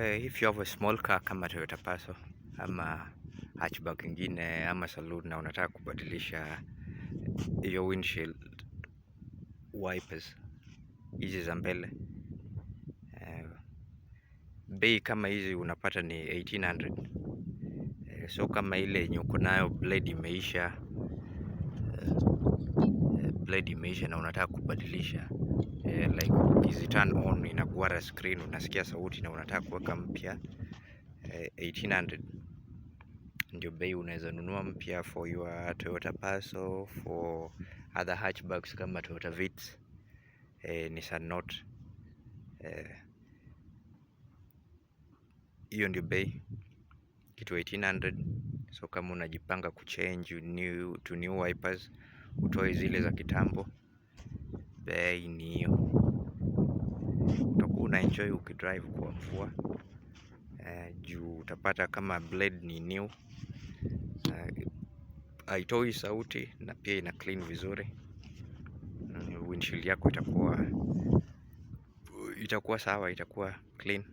If you have a small car kama Toyota Passo ama hatchback ingine ama saloon na unataka kubadilisha hiyo windshield wipers hizi za mbele, bei kama hizi unapata ni 1800. So kama ile yenye uko nayo blade imeisha, blade imeisha na unataka kubadilisha, like ukizi turn on inakuwa screen, unasikia sauti na unataka kuweka mpya, 1800 ndio bei unaweza nunua mpya for your Toyota Passo, for other hatchbacks kama Toyota Vitz, Nissan Note. Hiyo ndio bei, kitu 1800. So kama unajipanga kuchange new to new wipers, utoe zile za kitambo, bei ni hiyo. Utakuwa una enjoy ukidrive kwa mvua, juu utapata kama blade ni new, haitoi sauti na pia ina clean vizuri. Windshield yako itakuwa sawa, itakuwa clean.